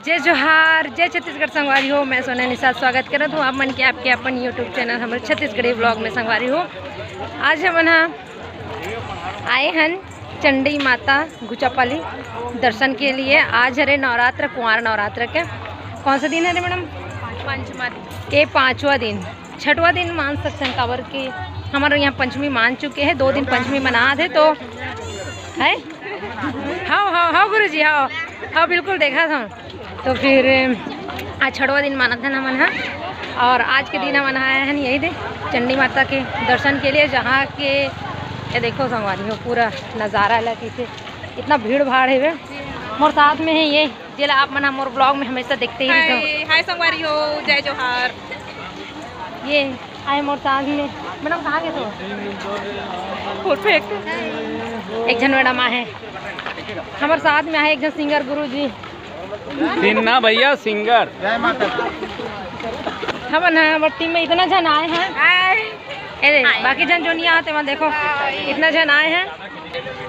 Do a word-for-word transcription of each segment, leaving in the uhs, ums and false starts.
जय जोहार, जय छत्तीसगढ़ संगवारी हो। मैं सोना निषाद स्वागत करत हूँ आप मन के आपके अपन YouTube चैनल हमर छत्तीसगढ़ी ब्लॉग में संगवारी हो। आज हमन ह आए हन चंडी माता घुचापाली दर्शन के लिए। आज हरे नवरात्र, कुंवार नवरात्र के कौन सा दिन हरे मैडम? पांचवा दिन। ये पांचवा दिन, छठवा दिन मान सकते हैं, काबर कि हमारे यहाँ पंचमी मान चुके हैं, दो दिन पंचमी मना थे तो है। हाँ हाँ हाँ गुरु जी, हाँ हाँ बिल्कुल देखा था। तो फिर आज छठवा दिन मानत हन हमन ह, और आज के दिन हमन आए हैं यही दे चंडी माता के दर्शन के लिए, जहाँ के ये देखो संगवारी हो पूरा नज़ारा ला कैसे इतना भीड़ भाड़ है। मोर साथ में है ये, जेला आप मन ह मोर ब्लॉग में हमेशा देखते ही रहते हो। हाय संगवारी हो, जय जोहार। ये आए मोर साथ में, मैडम कहाँ गए तो? एक झन मैडम आहे हमर साथ में, आहे एक झन सिंगर गुरु जी। सिन्हा भैया सिंगर। हमन ह, हमर टीम में इतना झन आए हैं। ए दे, बाकी झन जो नहीं आते वहाँ देखो, इतना झन आए हैं।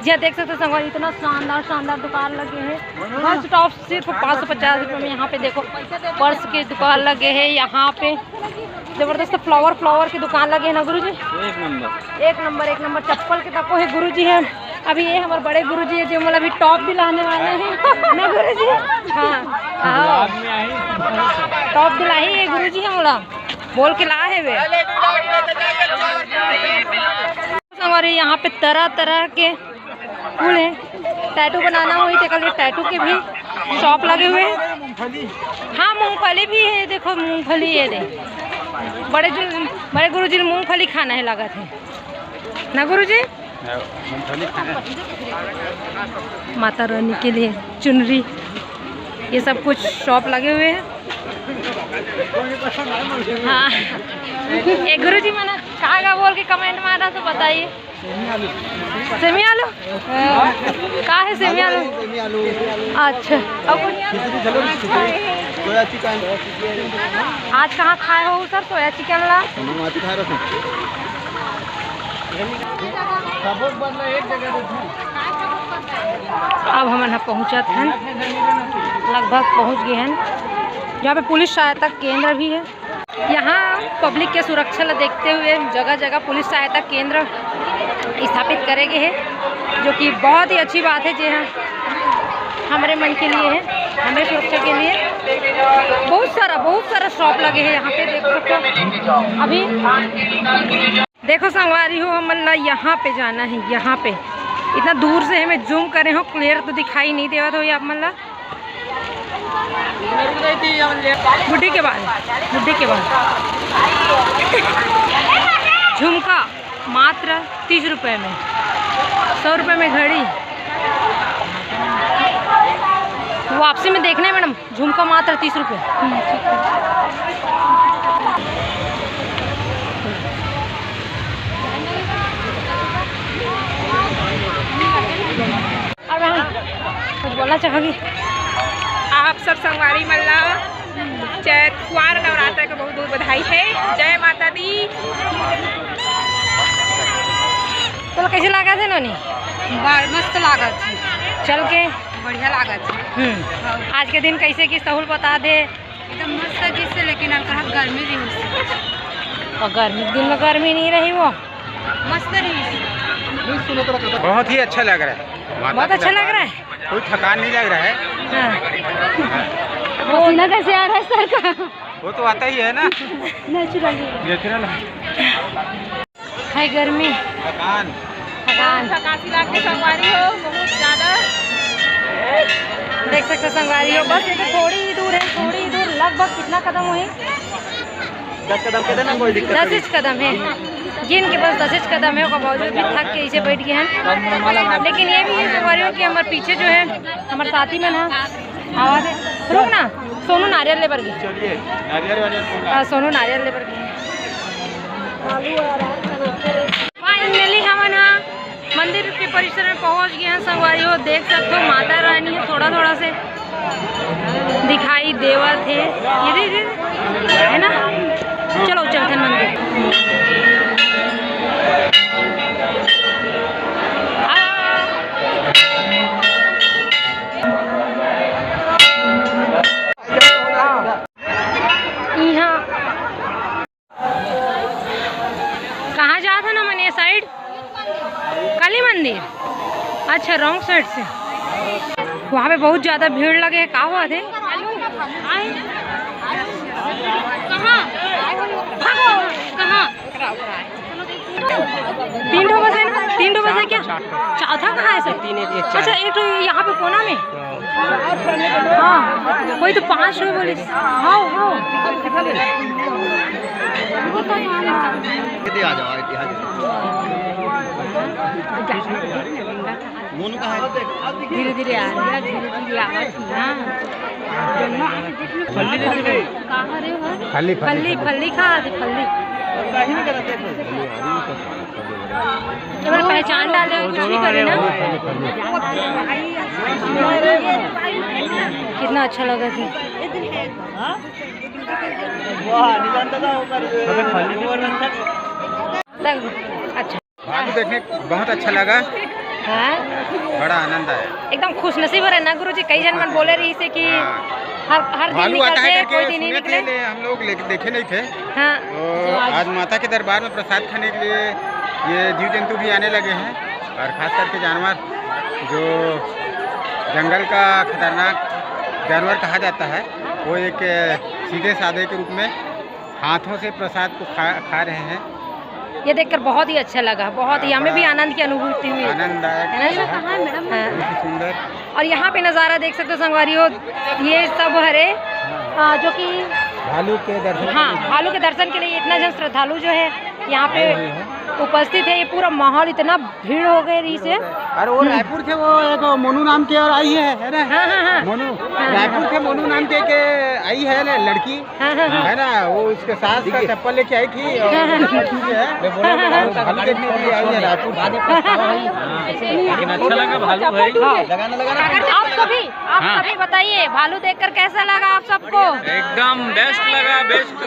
जी हाँ, देख सकते हो संगवारी, इतना शानदार शानदार दुकान लगे हैं। बस टॉप सिर्फ पाँच सौ पचास रुपये में। यहाँ पे देखो पर्स के दुकान लगे हैं, यहाँ पे जबरदस्त फ्लावर फ्लावर की दुकान लगे है ना गुरुजी? एक नंबर, एक नंबर। चप्पल के तको है गुरुजी है। अभी ये हमारे बड़े गुरुजी है जो मतलब अभी टॉप दिलाने वाले हैं ना गुरुजी? हाँ हाँ, टॉप दिलाही ये गुरुजी है मोला, बोल के ला है वे। हमारे यहाँ पे तरह तरह के फूल है, टैटू बनाना होही तेकर लिए टैटू के भी शॉप लगे हुए हैं। हाँ, मूंगफली भी है, देखो मूंगफली है रे। बड़े गुरु, बड़े गुरुजी मूंगफली खाना है लागत है ना गुरुजी? मूंगफली खाना है। माता रानी के लिए चुनरी, ये सब कुछ शॉप लगे हुए हैं। हाँ, ये गुरुजी मना कहाँ का बोल के कमेंट मारा तो बताइए। सेमी आलू? का है सेमी आलू? सेमी आलू। अच्छा। और कुछ? खिचड़ी चलो, खिचड़ी। Soya chicken. आज कहाँ खाए हो सर सोया चिकन ला? हम आज खा रहे हैं। अब हमन ह पहुँचत हन, लगभग पहुँच गए हन। यहाँ पे पुलिस सहायता केंद्र भी है। यहाँ पब्लिक के सुरक्षा ला देखते हुए जगह जगह पुलिस सहायता केंद्र स्थापित करे गए हैं, जो कि बहुत ही अच्छी बात है। जी हाँ, हमारे मन के लिए है, हमारे सुरक्षा के लिए। बहुत सारा, बहुत सारा शॉप लगे हैं यहाँ पे, देख सकते हो। अभी देखो संगवारी हो, हमन ला यहाँ पे जाना है, यहाँ पे इतना दूर से हमें जूम करे हो, क्लियर तो दिखाई नहीं देवत हो आप मन ला। बुढ़ी के बाल, बुढ़ी के बाल। झुमका मात्र तीस रुपये में, सौ रुपये में घड़ी। वापसी में देखना है मैडम, झुमका मात्र तीस रुपये। और बहन, कुछ बोलना चाहोगी? आप सब संगवारी मन ला चैत कुंवार नवरात्र के बहुत बहुत बधाई है। जय माता दी। तो कैसे लगा थे नोनी? बड़ मस्त लागत है। चल के? बढ़िया लागत है। हम्म। हाँ। आज के दिन कैसे की सहूल बता दे? एकदम मस्त जिससे, लेकिन हल्का गर्मी भी हो। और गर्मी के दिन में गर्मी नहीं रही वो। मस्त रही। बहुत ही अच्छा लग रहा है। बहुत अच्छा लग रहा है। कोई थकान नहीं लग रहा है। हाँ। पसीना कैसे आ रहा है सर का? वो तो आता ही है ना। नेचुरल। नेचुरल है। है गर्मी। थकान। थकान। थकासी लाग के संगवारी हो, बहुत ज्यादा। देख सकते हो संगवारी हो, बस ये तो थोड़ी ही दूर है, थोड़ी ही दूर, लगभग कितना कदम हुई? दस कदम के देना, कोई दिक्कत दस नहीं। इंच कदम है, जिनके पास दस इंच कदम है, ओकर बावजूद भी थक के इसे बैठ गए हैं। लेकिन ये भी है संगवारी हो कि हमारे पीछे जो है, हमारे साथी में ना, आवाज है, रुक ना, सोनू नारियल ले बर गए। चलिए, नारियल वाले को हाँ, सोनू नारियल ले बर गए। फाइनली हमन ह मंदिर के परिसर में पहुंच गए हैं संगवारी हो। देख सकते हो माता रानी ह थोड़ा थोड़ा से दिखाई देवत हे। ये दे, ये दे, है ना? चलो चलते हैं मंदिर। आ। रॉन्ग साइड से। वहाँ पे बहुत ज्यादा भीड़ लगे है, का हुआ थे? कहाँ? भागो। कहाँ? तीन ठो बस है ना? तीन ठो बस है क्या? चार ठो। चौथा कहाँ है सर? तीन, एक, एक, चार। अच्छा, एक तो यहाँ पे कोना में। हाँ, वही तो पाँच ठो बोले। हाँ, हाँ। आ जाओ, आ जाओ। मोनू कहाँ है? धीरे धीरे आ रहा है, धीरे धीरे आ रहा है। हाँ। फल्ली, फल्ली। फल्ली, फल्ली, फल्ली खा दे, फल्ली। ये वाला पहचान डाले, कुछ नहीं करे ना। कितना अच्छा लगा थी। अच्छा। भालू देखने बहुत अच्छा लगा। हाँ। बड़ा आनंद आया। एकदम खुशनसीब रहे ना गुरुजी, कई जन मन बोले रही से कि हाँ। हर, हर दिन भालू आता है निकलते, करके कोई दिन नहीं सुने थे, निकले। ले हम लोग ले-, देखे नहीं थे। हाँ। तो तो आज आज माता के दरबार में प्रसाद खाने के लिए ये जीव जंतु भी आने लगे हैं, और खास करके जानवर, जो जंगल का खतरनाक जानवर कहा जाता है, वो एक सीधे साधे के रूप में हाथों से प्रसाद को खा, खा रहे हैं। ये देखकर बहुत ही अच्छा लगा, बहुत ही, हाँ, हमें भी बड़ा आनंद की अनुभूति हुई। आनंद आया। है ना? हाँ। बहुत ही सुंदर। और यहाँ पे नज़ारा देख सकते हो संगवारी हो, ये सब हरे, हाँ। आ, जो कि भालू के दर्शन हाँ, के लिए। भालू के दर्शन के लिए इतना जन श्रद्धालु जो है यहाँ पे आए हुए हैं। उपस्थित है। ये पूरा माहौल इतना भीड़ हो गई रही से। अरे वो हम्म। रायपुर से वो एक मोनू नाम के और आई है, है ना? हाँ, हाँ, हाँ। मोनू, हाँ, हाँ, रायपुर हाँ। से मोनू नाम के, के आई है ना लड़की, हाँ, हाँ, हाँ। है ना? वो उसके साथ का चप्पल लेके आई थी और हाँ, हाँ। वो लड़की जो है, हाँ, हाँ, हाँ। वो भालू देखने के लिए आई है रायपुर से। हाँ, लेकिन अच्छा लगा भालू भाई। हाँ। लगाना, लगाना। आप सभी, आप हाँ। सभी बताइए, भालू देखकर कैसा लगा आप सबको? एकदम बेस्ट लगा, बेस्ट।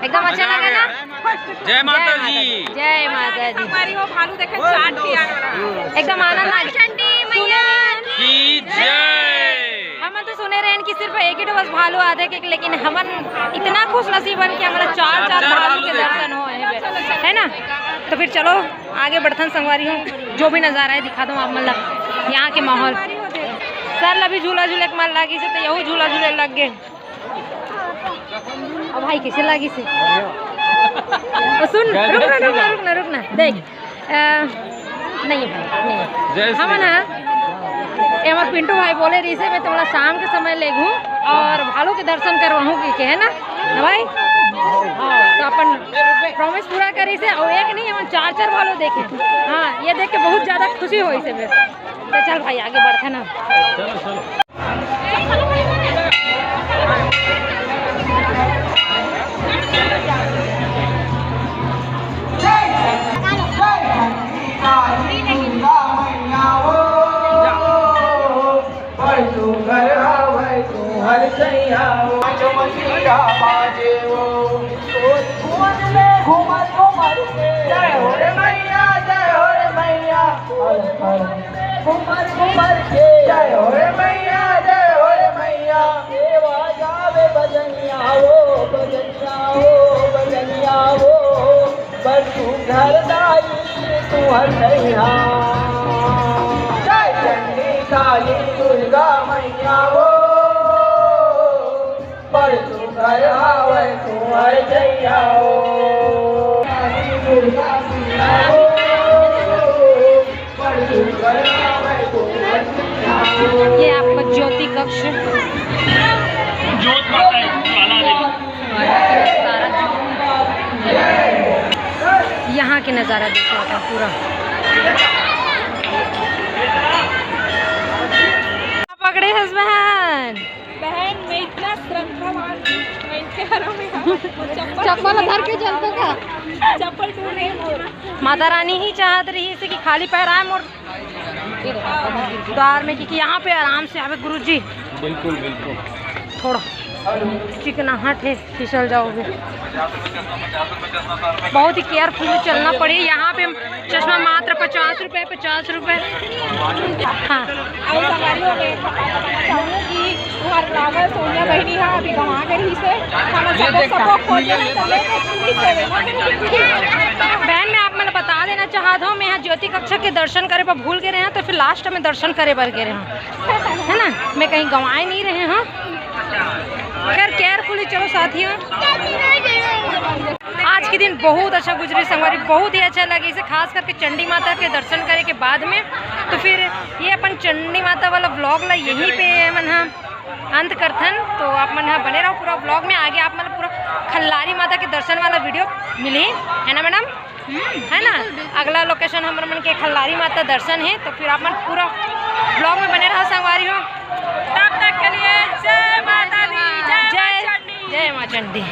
एकदम अच्छा मजा आ लगा गया। ना? जय माता दी। जय माता दी। हमारी वो भालू देखे चाट दिया। एकदम आनंद आ गया। ठंडी मैया की जय। हम तो सुने रहे कि सिर्फ एक ही ठो बस भालू आथे के, लेकिन हमन इतना खुश नसीब हन कि हमारा चार, चार चार चार भालू भालू के देखे। दर्शन हो है, है ना? तो फिर चलो आगे बढ़थन संगवारी हो, जो भी नज़ारा है दिखा दो आप मन ला यहाँ के माहौल। सर ला भी झूला झूले के मन लागिस हे, तो यहू झूला झूले लग गए। अब भाई कैसे लागिस हे? ओ, सुन, रुक ना, रुक ना, रुक ना, रुक ना, देख, अ, नहीं है भाई, नहीं है। जय श्री हम ना, राम। ये हमारे पिंटू भाई बोले रही से, मैं तुम्हारा शाम के समय ले घूम और भालू के दर्शन करवाहूँ कि, के है ना, ना भाई? हाँ, तो अपन प्रॉमिस पूरा करी से, और एक नहीं, हम चार चार भालू देखे। हाँ, ये देख के बहुत ज़्यादा खुशी हुई से मेरे। तो चल भाई, आगे बढ़ते ना। चलो, चलो। घूमर, घूमर के। जय हो रे मैया, जय हो रे मैया। हर, हर। घूमर, घूमर के। जय हो रे मैया, जय हो रे मैया। देवा गावे बजनिया ओ, बजनिया ओ, बजनिया ओ। बड़ सुघर दाई तुहर नैहा। जय चंडी काली दुर्गा मैया ओ। बड़ सुघर आवै तुहर जइया ओ। ये आपका ज्योति कक्ष। यहाँ के नज़ारा देखो आप पूरा। पकड़े हस बहन। बहन, मैं इतना श्रद्धावान हूँ, मैं इनके पैरों में चप्पल चप्पल उतार के चलता था। चप्पल टूट गई मोर। माता रानी ही चाहत रही से कि खाली पैर आए मोर द्वार में, क्योंकि यहाँ पे आराम से आवे गुरुजी। बिल्कुल, बिल्कुल। थोड़ा चिकनाहट है, फिसल जाओगे। बहुत ही केयरफुल चलना पड़ी। यहाँ पे चश्मा मात्र पचास रुपए, पचास रुपए। हाँ। अउ संगवारी हो, मैं बताना चाहूँ कि तुहर vlogger सोनिया बहिनी हा अभी गंवा गई से, हम सबको, सबको खोजे में चले, तो please देवे ना। बहन, मैं आप मन बता कहना चाहत हूँ, मैं यहाँ ज्योति कक्षा के दर्शन करे बर भूल गए रहे हैं, तो फिर लास्ट में दर्शन करे बर गए रहे हैं, है ना, मैं कहीं गंवाए नहीं रहे हूँ। खैर, केयरफुली चलो साथियों। आज के दिन बहुत अच्छा गुजरे संगवारी, बहुत ही अच्छा लगे इसे, खास करके चंडी माता के दर्शन करे के बाद में। तो फिर ये अपन चंडी माता वाला व्लॉग ला यहीं पे मन हा अंत करथन। तो आप मन हा बने रहो पूरा व्लॉग में, आगे आप मन पूरा खल्लारी माता के दर्शन वाला वीडियो मिली, है ना मैडम? है ना? अगला लोकेशन हमर मन के खल्लारी माता दर्शन है, तो फिर आप मन पूरा व्लॉग में बने रहो संगवारी हो। तब तक के लिए जय माता दी, जय माँ चंडी। जय माँ चंडी।